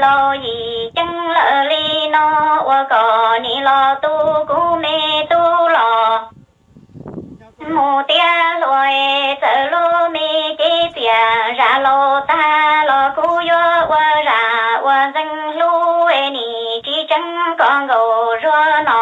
laus yim ceeb lawm li no, ua kom nim los tu kuv me tub los mus tiav hluas. Txawm lub me cev txias zam laus tag los kuv yuav ua zam uas ntxeev hlub, nim tsis tseev kom nkaus zuag no.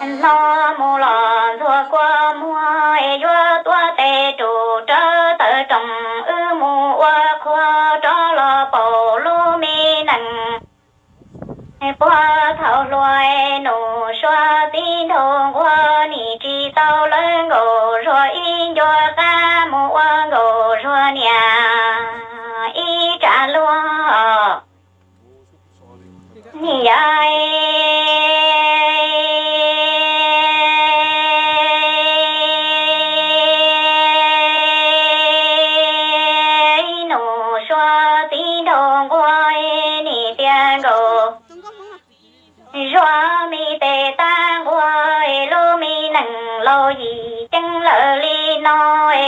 Hno mus los ntxuag kua muag, yuav tuav tes rus rawv tawv roos, wb mus ua qhua rov los paum lub me nees. Puag thaum hluas nus sua txiv nraug nquag, nim tsis tau lawv nkaus zuag ib ncua qab, mus ua nkaus zuag niam ib tsam luag. Nim yog nus sua txiv nraug nquag, nim tias nkaus zuag me tes tag nquag, lub me nees laus yim ceeb lawm li no,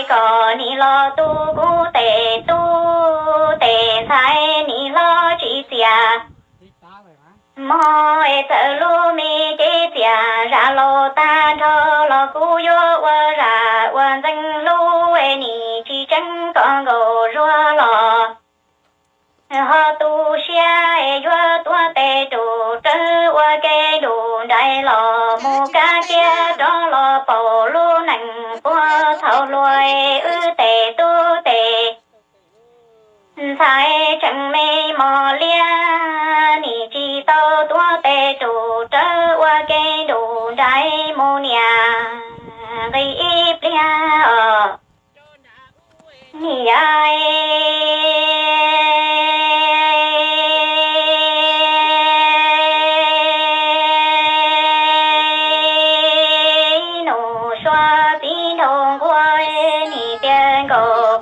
kom nim los tu kuv tes tub tes ntxhais, nim hlob tsis txias mog. Txawm lub me cev txias zam laus tag nrho los kuv yuav ua zam uas ntxeev hlub, nim tsis tseev kom nkaus zuag los ho tu siab, yuav tuav tes rus rawv ua ke nrus nrais los mus kab kiab rov los paum lub nees. Puag thaum hluas wb tes tub tes ntxhais tseem me mos liab, nim tsis tau tuav tes rus rawv ua ke nrus nrais mus niam nqis ib pliag os. Nim yog nus sua txiv nraug nquag, nim tias nkaus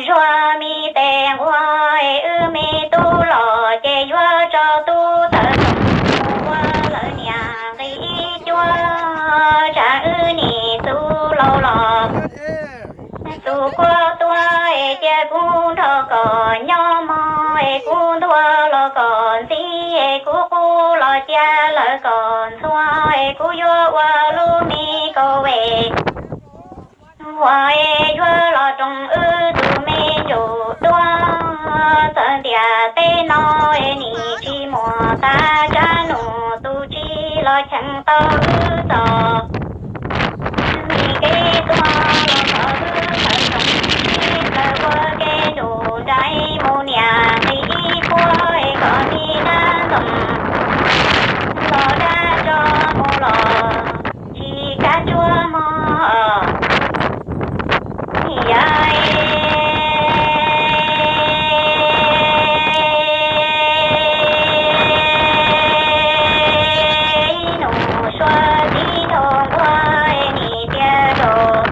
zuag me tes nquag, wb me tub los ces yuav tso tub tawv roos mus ua lawv niam nqis ib cuab, tsam wb nim txus laus los tus kua tuag, cia kuv nrog kom nyob mog, kuv ntuag los kom ntxim, kuv qub los cia lawv kom ntxhua, kuv yuav ua lub me kaum vej uas yuav los roos wb tus me ntsuj duab. Txawm ntiaj teb no nim tsis muaj tag, tsab nus tus tsis los cheem tau wb txog me kev tuag, los kom wb tawv roos sib plaws ua ke nrus nrais mus niam nqis ib puag, kom me dab ntxoov los dab tso mus los tsis kav tsuab mog. Yog nus sua txiv nraug nquag, nim tias nraug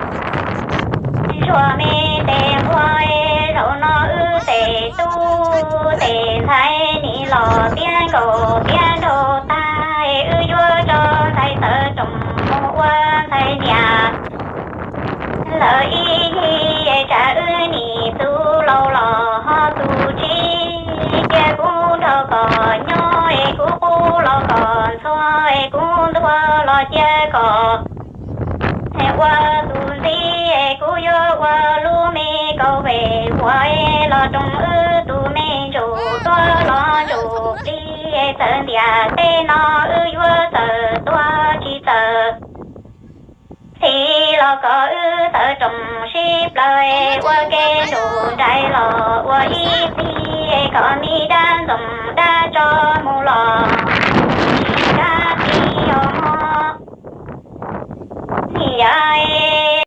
zuag me tes nquag, zaum no wb tes tub tes ntxhais nim los tiav nkaus tiav nraug tag, wb yuav tso ntxhais tawv roos mus ua ntxhais niam. Lawv ib ncig tsam wb nim txus laus los ho tus tsis, cia kuv nrog kom nyob, kuv qub los kom ntxhua, kuv ntuag los cia kom ua tus ntxhib, kuv yuav ua lub me kaum vej uas los roos wb tus me ntsuj duab los ntsuj plig. Txawm ntiaj teb no wb yuav txawm tuag tsis txawm txhij los kom wb tawv roos sib plaws ua ke nrus nrais los ua ib txhij, kom me dab ntxoov